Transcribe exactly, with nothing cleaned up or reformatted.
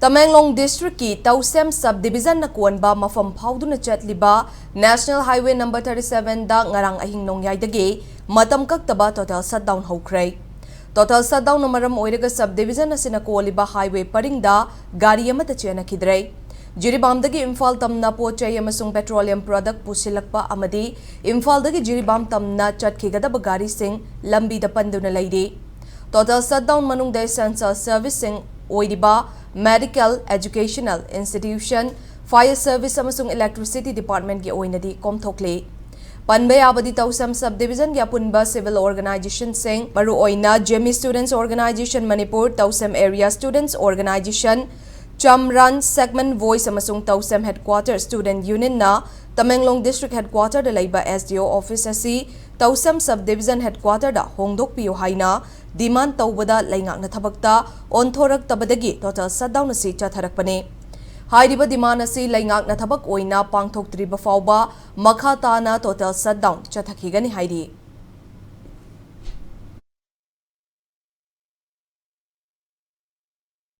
ꯇꯃꯦꯡꯂꯣꯡ ꯗꯤꯁꯇ꯭ꯔꯤꯛꯀꯤ ꯇꯧꯁꯦꯝ ꯁꯕ ꯗꯤꯕꯤꯖꯟꯅ ꯀꯣꯟꯕ ꯃꯐꯝ ꯐꯥꯎꯗꯨꯅ ꯆꯠꯂꯤꯕ National Highway number thirty seven ꯗ ꯉꯔꯥꯡ ꯑꯍꯤꯡ ꯅꯣꯡꯌꯥꯏꯗꯒꯤ ꯃꯇꯝ ꯀꯛꯇꯕ ꯇꯣꯇꯦꯜ ꯁꯠꯗꯥꯎꯟ ꯍꯧꯈ꯭ꯔꯦ꯫ ꯇꯣꯇꯦꯜ ꯁꯠꯗꯥꯎꯟꯅ ꯃꯔꯝ ꯑꯣꯏꯔꯒ ꯁꯕ ꯗꯤꯕꯤꯖꯟ ꯑꯁꯤꯅ ꯀꯣꯜꯂꯤꯕ ꯍꯥꯏꯋꯦ ꯄꯔꯤꯡꯗ ꯒꯥꯔꯤ ꯑꯃꯠꯇ ꯆꯦꯟꯅꯈꯤꯗ꯭ꯔꯦ꯫ ꯖꯤꯔꯤꯕꯥꯝꯗꯒꯤ ꯏꯝꯐꯥꯜ ꯇꯝꯅ ꯄꯣꯠ ꯆꯩ ꯑꯃꯁꯨꯡ ꯄꯦꯇ꯭ꯔꯣꯂꯤꯌꯝ ꯄ꯭ꯔꯗꯛ ꯄꯨꯁꯤꯜꯂꯛꯄ ꯑꯃꯗꯤ ꯏꯝꯐꯥꯜꯗꯒꯤ ꯖꯤꯔꯤꯕꯥꯝ ꯇꯝꯅ ꯆꯠꯈꯤꯒꯗꯕ ꯒꯥꯔꯤꯁꯤꯡ ꯂꯝꯕꯤꯗ ꯄꯟꯗꯨꯅ ꯂꯩꯔꯤ꯫ ꯇꯣꯇꯦꯜ ꯁꯠꯗꯥꯎꯟ ꯃꯅꯨꯡꯗ ꯑꯦꯁꯦꯟꯁꯤꯌꯦꯜ ꯁꯔꯚꯤꯁꯁꯤꯡ ꯑꯣꯏꯔꯤꯕ medical, educational institution, Fire service ꯑꯃꯁꯨꯡ ꯏꯂꯦꯛꯇ꯭ꯔꯤꯁꯤꯇꯤ ꯗꯤꯄꯥꯔꯠꯃꯦꯟꯒꯤ ꯑꯣꯏꯅꯗꯤ ꯀꯣꯝꯊꯣꯛꯂꯤ꯫ ꯄꯟꯕ ꯌꯥꯕꯗꯤ ꯇꯧꯁꯦꯝ ꯁꯕ ꯗꯤꯕꯤꯖꯟꯒꯤ ꯑꯄꯨꯟꯕ ꯁꯤꯚꯤꯜ ꯑꯣꯔꯒꯅꯥꯏꯖꯦꯁꯟꯁꯤꯡ, ꯃꯔꯨꯑꯣꯏꯅ Zeme students organisation Manipur, Tousem area students organisation, Chamran segment voice ꯑꯃꯁꯨꯡ ꯇꯧꯁꯦꯝ ꯍꯦꯗꯀ꯭ꯋꯥꯇꯔ ꯁ꯭ꯇꯨꯗꯦꯟꯠ ꯌꯨꯅꯤꯌꯟꯅ ꯇꯃꯦꯡꯂꯣꯡ ꯗꯤꯁꯇ꯭ꯔꯤꯛ ꯍꯦꯗꯀ꯭ꯋꯥꯇꯔꯗ ꯂꯩꯕ ꯑꯦꯁ ꯗꯤ ꯑꯣ ꯑꯣꯐꯤꯁ ꯑꯁꯤ ꯇꯧꯁꯦꯝ ꯁꯕ ꯗꯤꯕꯤꯖꯟ ꯍꯦꯗꯀ꯭ꯋꯥꯇꯔꯗ ꯍꯣꯡꯗꯣꯛꯄꯤꯌꯨ ꯍꯥꯏꯅ ꯗꯤꯃꯥꯟꯗ ꯇꯧꯕꯗ ꯂꯩꯉꯥꯛꯅ ꯊꯕꯛꯇ ꯑꯣꯟꯊꯣꯔꯛꯇꯕꯗꯒꯤ ꯇꯣꯇꯦꯜ ꯁꯠꯗꯥꯎꯟ ꯑꯁꯤ ꯆꯠꯊꯔꯛꯄꯅꯤ꯫ ꯍꯥꯏꯔꯤꯕ ꯗꯤꯃꯥꯟꯗ ꯑꯁꯤ ꯂꯩꯉꯥꯛꯅ ꯊꯕꯛ ꯑꯣꯏꯅ ꯄꯥꯡꯊꯣꯛꯇ꯭ꯔꯤꯕ ꯐꯥꯎꯕ ꯃꯈꯥ ꯇꯥꯅ ꯇꯣꯇꯦꯜ ꯁꯠꯗꯥꯎꯟ ꯆꯠꯊꯈꯤꯒꯅꯤ ꯍꯥꯏꯔꯤ꯫